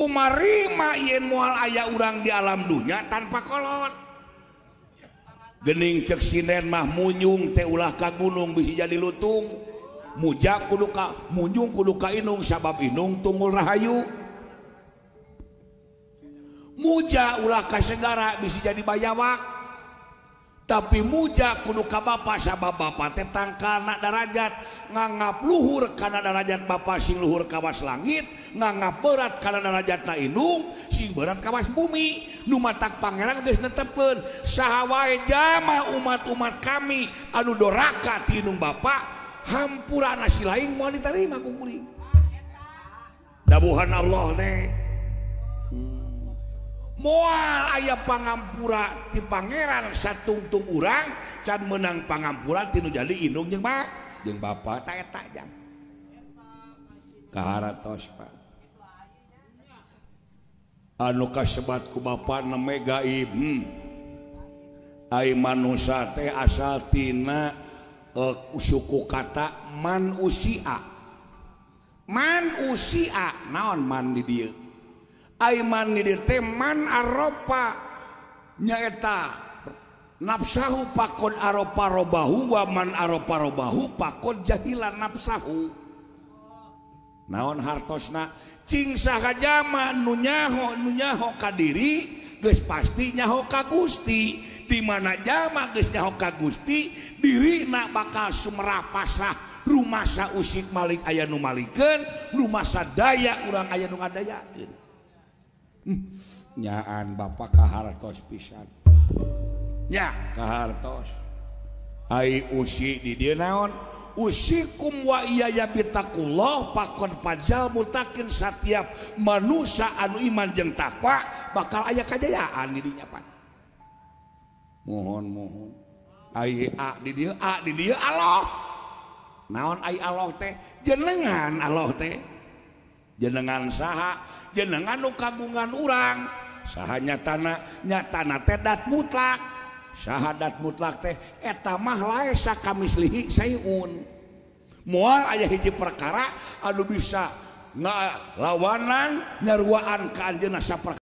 Kumarima yen moal aya urang di alam dunya tanpa kolot. Gening cek sinden mah munyung teh ulah ka gunung bisi jadi lutung. Muja kudu ka munyung kudu ka inung sabab inung tunggul rahayu. Muja ulah ka segara bisi jadi bayawak. Tapi muja kudu ka bapa sabab bapa teh tangkalna darajat, nganggap luhur kana darajat bapa sing luhur kawas langit, nganggap berat kana darajatna indung sing berat kawas bumi. Nu matak pangeran geus netepkeun saha wae jama umat-umat kami anu doraka ti indung bapa, hampurana si laing moal ditarima ku kuring. Dabuhan Allah teh moal aya pangampura ti pangeran satungtung urang can menang pangampura ti nu jadi indung jeung ma jeung bapa ta eta jang kaharatos Pak anu kasebat ku bapa neme gaib. Ai manusa teh asal tina suku kata man usia. Man usia naon man di dieu? Aiman di dieu teh man aropa nyaeta nafsahu pakon aropa robahu wa man aropa robahu pakon jahila nafsahu. Naon hartosna? Cing saha jama nu nyaho ka diri geus pasti nyaho ka Gusti. Di mana jama geus nyaho ka Gusti, dirina bakal sumerah pasrah rumasa usik malik aya nu malikeun, rumasa daya urang aya nu ngadayakeun. Nyaan bapak kahartos pisan. Nya kahartos. Ai usi di dieu naon? Usikum wa iyaya bitaqullah pakon pajal mutakin satiap manusia anu iman jeung takwa bakal aya kajayaan di dinya pan. Mohon mohon. Ai a di dieu a di dieu Allah. Naon ai Allah teh? Jenengan Allah teh. Jenengan saha? Jenengan nu kagungan urang. Saha nyatana? Nyatana teh dat mutlak. Syahadat mutlak teh eta mah laesa kamislihi sayun. Moal aya hiji perkara anu bisa ngalawanan nyaruaan ka anjeunna saperkara.